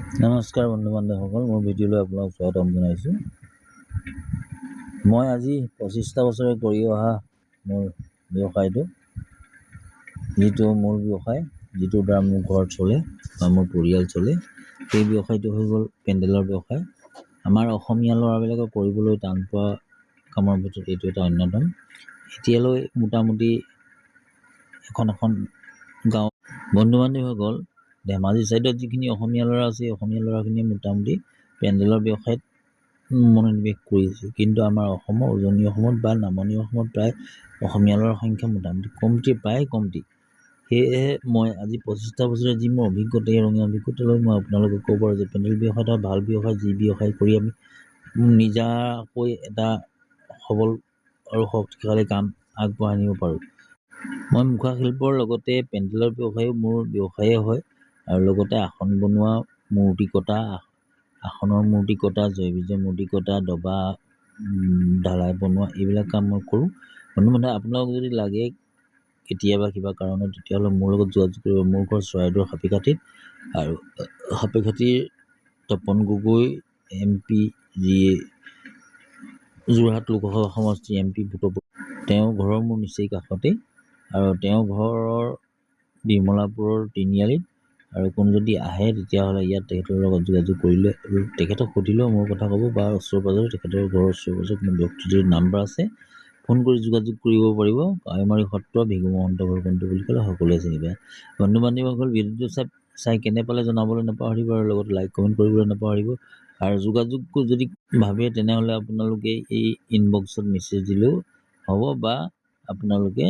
নমস্কাৰ বন্ধু বান্ধৱীসকল, মোৰ ভিডিঅ'লৈ আপোনালোক স্বাগতম জনাইছোঁ। মই আজি 25টা বছৰে কৰি অহা মোৰ ব্যৱসায়টো, যিটো মূল ব্যৱসায়, যিটোৰ দ্বাৰা মোৰ ঘৰ চলে বা মোৰ পৰিয়াল চলে, সেই ব্যৱসায়টো হৈ গ'ল পেণ্ডেলৰ ব্যৱসায়। আমাৰ অসমীয়া ল'ৰাবিলাকে কৰিবলৈ টান পোৱা কামৰ ভিতৰত এইটো এটা অন্যতম। এতিয়ালৈ মোটামুটি এখন এখন গাঁও, বন্ধু বান্ধৱীসকল, ধেমাজি ছাইডত যিখিনি অসমীয়া ল'ৰা আছে, সেই অসমীয়া ল'ৰাখিনিয়ে মোটামুটি পেণ্ডেলৰ ব্যৱসায়ত মনোনিৱেশ কৰিছে। কিন্তু আমাৰ অসমৰ উজনি অসমত বা নামনি অসমত প্ৰায় অসমীয়া ল'ৰাৰ সংখ্যা মোটামুটি কমটি, প্ৰায় কমটি। সেয়েহে মই আজি 25টা বছৰে যি মোৰ অভিজ্ঞতা, এই ৰঙীয়া অভিজ্ঞতা লৈ মই আপোনালোকক ক'ব পাৰোঁ যে পেণ্ডেল ব্যৱসায় এটা ভাল ব্যৱসায়, যি ব্যৱসায় কৰি আমি নিজাকৈ এটা সবল আৰু শক্তিশালী কাম আগবঢ়াই নিব পাৰোঁ। মই মুখা শিল্পৰ লগতে পেণ্ডেলৰ ব্যৱসায়ো মোৰ ব্যৱসায়ে হয় আৰু লগতে আসন বনোৱা, মূৰ্তি কটা, আসনৰ মূৰ্তি কটা, জয়বিজয় মূৰ্তি কটা, দবা ঢালাই বনোৱা, এইবিলাক কাম মই কৰোঁ। বন্ধু বান্ধৱ, আপোনালোক যদি লাগে কেতিয়াবা কিবা কাৰণত, তেতিয়াহ'লে মোৰ লগত যোগাযোগ কৰিব। মোৰ ঘৰ চৰাইদেউৰ সাপেখাতিত আৰু সাপেখাতিৰ তপন গগৈ এম পি, যি যোৰহাট লোকসভা সমষ্টিৰ এম পি ভোটৰ, তেওঁৰ ঘৰৰ মোৰ নিচেই কাষতেই আৰু তেওঁৰ ঘৰৰ বিমলাপুৰৰ তিনিআলিত। আৰু কোন যদি আহে, তেতিয়াহ'লে ইয়াত তেখেতৰ লগত যোগাযোগ কৰিলে, তেখেতক সুধিলেও মোৰ কথা ক'ব বা ওচৰে পাজৰে, তেখেতৰ ঘৰৰ ওচৰে পাজৰে কোনো ব্যক্তিৰ যদি নাম্বাৰ আছে, ফোন কৰি যোগাযোগ কৰিব পাৰিব। কাৱৈমাৰী সত্ৰ ভৃগু মহন্ত ঘৰ কোনটো বুলি ক'লে সকলোৱে চিনি পায়। বন্ধু বান্ধৱীসকল, ভিডিঅ'টো চাই চাই কেনে পালে জনাবলৈ নাপাহৰিব আৰু লগত লাইক কমেণ্ট কৰিবলৈ নাপাহৰিব। আৰু যোগাযোগ যদি ভাবে, তেনেহ'লে আপোনালোকে এই ইনবক্সত মেছেজ দিলেও হ'ব বা আপোনালোকে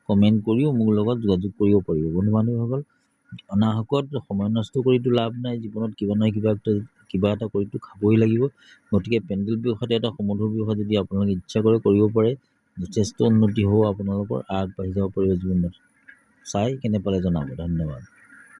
কমেণ্ট কৰিও মোৰ লগত যোগাযোগ কৰিব পাৰিব। বন্ধু বান্ধৱীসকল, অনাহকত সময় নষ্ট কৰিতো লাভ নাই। জীৱনত কিবা নহয় কিবা এটা কৰিতো খাবই লাগিব। গতিকে পেণ্ডেল ব্যৱসায়টো এটা সুমধুৰ ব্যৱসায়। যদি আপোনালোকে ইচ্ছা কৰে, কৰিব পাৰে। যথেষ্ট উন্নতি হ'ব আপোনালোকৰ, আগবাঢ়ি যাব পাৰিব জীৱনত। চাই কেনে পালে জনাব। ধন্যবাদ।